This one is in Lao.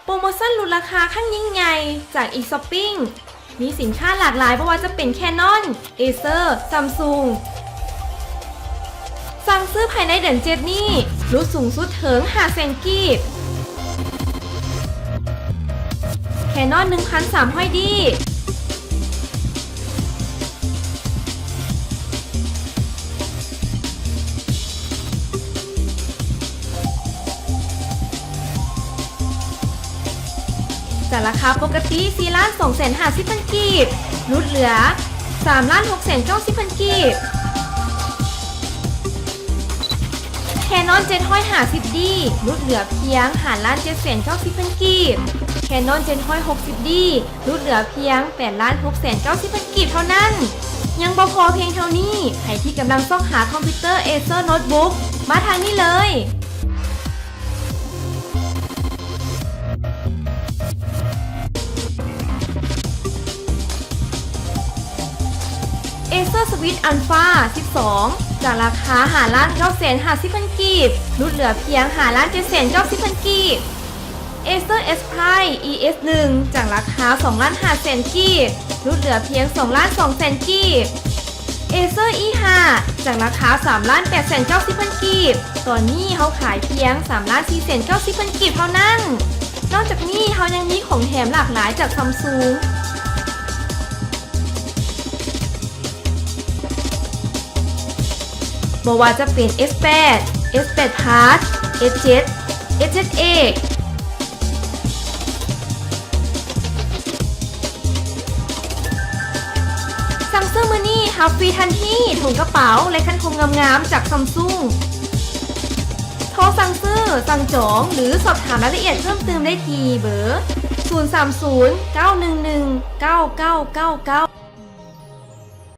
ໂປຣໂມຊັນຫຼຸດລາຄາຄັ້ງຍິ່ງໃຫຍ່ຈາກອີຊັອບປິ້ງ ມີສິນຄ້າຫຼາກຫຼາຍ ບໍ່ວ່າຈະເປັນແຄນອນ, ເອເຊີ, ຊຳຊຸງ. ສັ່ງຊື້ພາຍໃນເດືອນເຈັດນີ້ ຫຼຸດສູງສຸດເຖິງຫ້າແສນກີບ. ແຄນອນໜຶ່ງພັນສາມຮ້ອຍດີ ຈາກລາຄາປົກກະຕິສີ່ລ້ານສອງແສນຫ້າສິບພັນກີບ ຫຼຸດເຫຼືອສາມລ້ານຫົກແສນເກົ້າສິບພັນກີບ. ແຄນອນເຈັດຮ້ອຍຫ້າສິບດີ ຫຼຸດເຫຼືອພຽງຫ້າລ້ານເຈັດແສນເກົ້າສິບພັນກີບ. ແຄນອນເຈັດຮ້ອຍຫົກສິບດີ ຫຼຸດເຫຼືອພຽງແປດລ້ານຫົກແສນເກົ້າສິບພັນກີບເທົ່ານັ້ນ. ຍັງບໍ່ພໍພຽງເທົ່ານີ້, ໃຜທີ່ກຳລັງຊອກຫາຄອມພິວເຕີເອເຊີໂນດບຸກ ມາທາງນີ້ເລີຍ. ເອເຊີສະວິດອັນຟາສິບສອງ ຈາກລາຄາຫ້າລ້ານເກົ້າແສນຫ້າສິບພັນກີບ ຫຼຸດເຫຼືອພຽງຫ້າລ້ານເຈັດແສນເກົ້າສິບພັນກີບ. ເອເຊີເອັສພຣາຍອີເອັສໜຶ່ງ ຈາກລາຄາສອງລ້ານຫ້າແສນກີບ ຫຼຸດເຫຼືອພຽງສອງລ້ານສອງແສນກີບ. ເອເຊີອີຫ້າ ຈາກລາຄາສາມລ້ານແປດແສນເກົ້າສິບພັນກີບ ຕອນນີ້ເຮົາຂາຍພຽງສາມລ້ານສີ່ແສນເກົ້າສິບພັນກີບເທົ່ານັ້ນ. ນອກຈາກນີ້ເຮົາຍັງມີຂອງແຖມຫຼາກຫຼາຍຈາກຊຳຊຸງ ບໍ່ວ່າຈະເປັນເອັສແປດ, ເອັສແປດພລັສ, ເອັສເຈັດ, ເອັສເຈັດເອ. ສັ່ງຊື້ມື້ນີ້ ຮັບຟຣີທັນທີຖົງກະເປົາ ແລະ ຄັນຄົມງາມໆ ຈາກຊຳຊຸງ. ໂທສັ່ງຊື້, ສັ່ງຈອງ ຫຼື ສອບຖາມລາຍລະອຽດເພີ່ມຕື່ມໄດ້ທີ່ເບີ ສູນສາມສູນ ເກົ້າໜຶ່ງໜຶ່ງ ເກົ້າເກົ້າເກົ້າເກົ້າ.